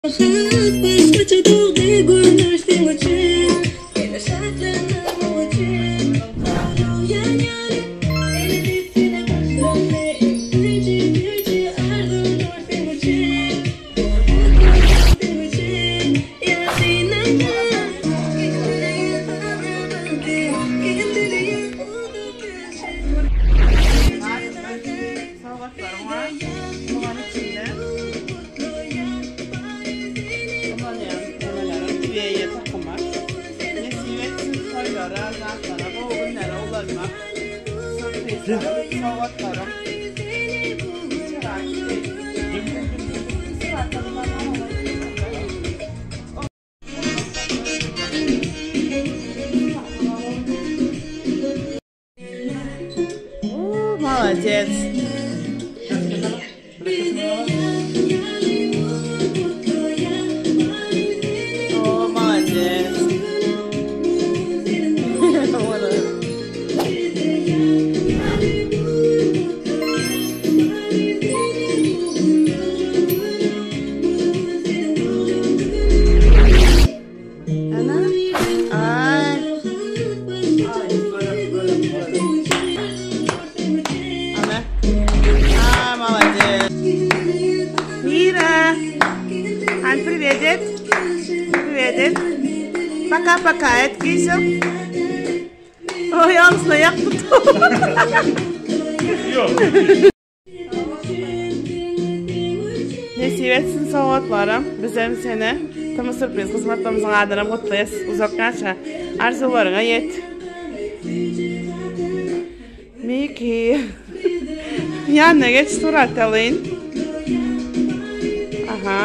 Hat başgaça dogdy görnüş seň üçin Seni şatlandyrmak üçin Howlugýan ýaly Eli dessine başlandy Iň süýji süýji arzuwlar seň üçin Gorkutmaýan seň üçin Ýakynymda Gitmeli saňa bagty Gelmeli uzak ýaşa Süýji zatlary Sowgatlaryň bar. Sogan içinde. Ulanýan emeleriň weýe takyma. Nesip etsin toýlara, zatlara, gowy günlere ulanmak. Sýurprizleriň, sowgatlaryň. Молодец. O, молодец. Ana. Ay. Ana. Aa, молодец. Mira. Hany привет et. Привет et. Пока пока et gyzym. Oý, agzyna ýakdy. Nesip etsin sowgatlaram. Bizem seni Tmy Sürpriz hyzmatlarymyzyň adynam gutlaýas. Uzak ýaşa. Arzuwlaryňa ýet. Miki. Ýanyna geç surat alyň. Aha.